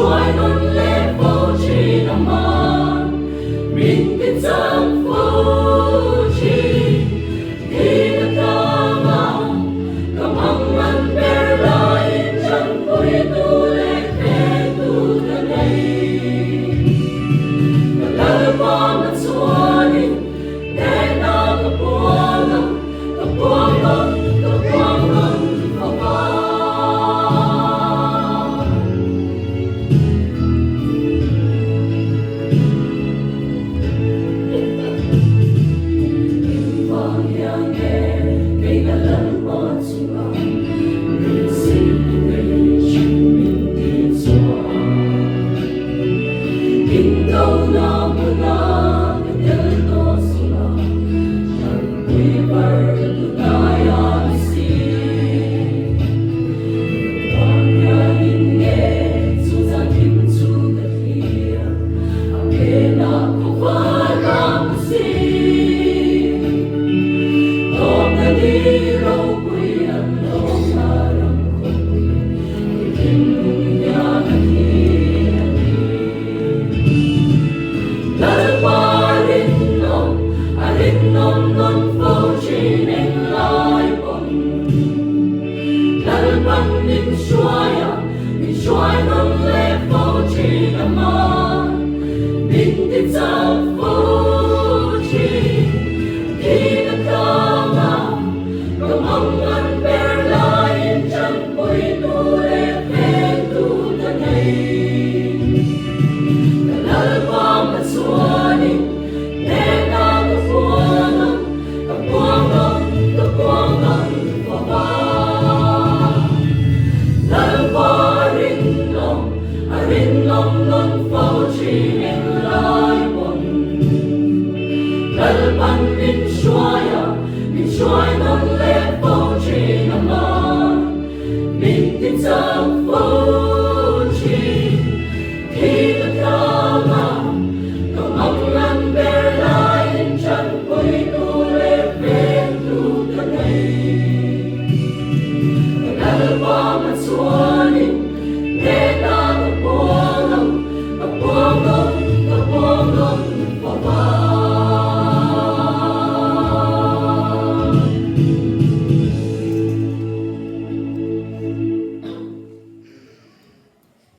hruai nawn leh fo thin a man min ti chak fo thin. Thihna tlanga ka mangan ber laiin tanpuitu leh hmeltu ka nei. Ka Lalpa hmachhuanin hnehna ka puang a, ka puang nawn, ka puang nawn fapa. Engvang hian nge kei ka Lalpa chunga min zir nei thin min tih chuan Indona hmuna ka tel tawh chunga Tanpui bar tunlaia ni si. Engvang hianin nge chu zan hlim chu ka thlir a phenah khawvar ka hmu si. Tawpna ni ropui an lo hla ram khawpui i thinlung hian a thlir a ni. Lalpa rinawm a rinawm nawn fo thin englai pawn. Lalpan min hruai a, min hruai nawn leh fo thin a man min ti chak fo thin. Thihna tlanga ka mangan ber laiin tanpuitu leh ventu ka nei. Ka Lalpa hmachhuanin hnehna ka puan ang, ka puang ang, ka puang ang fapa. Lalpa a rinawm, a rinawm nawn fo thin englai pawn. Lalpan min hruai a, min hruai nawn.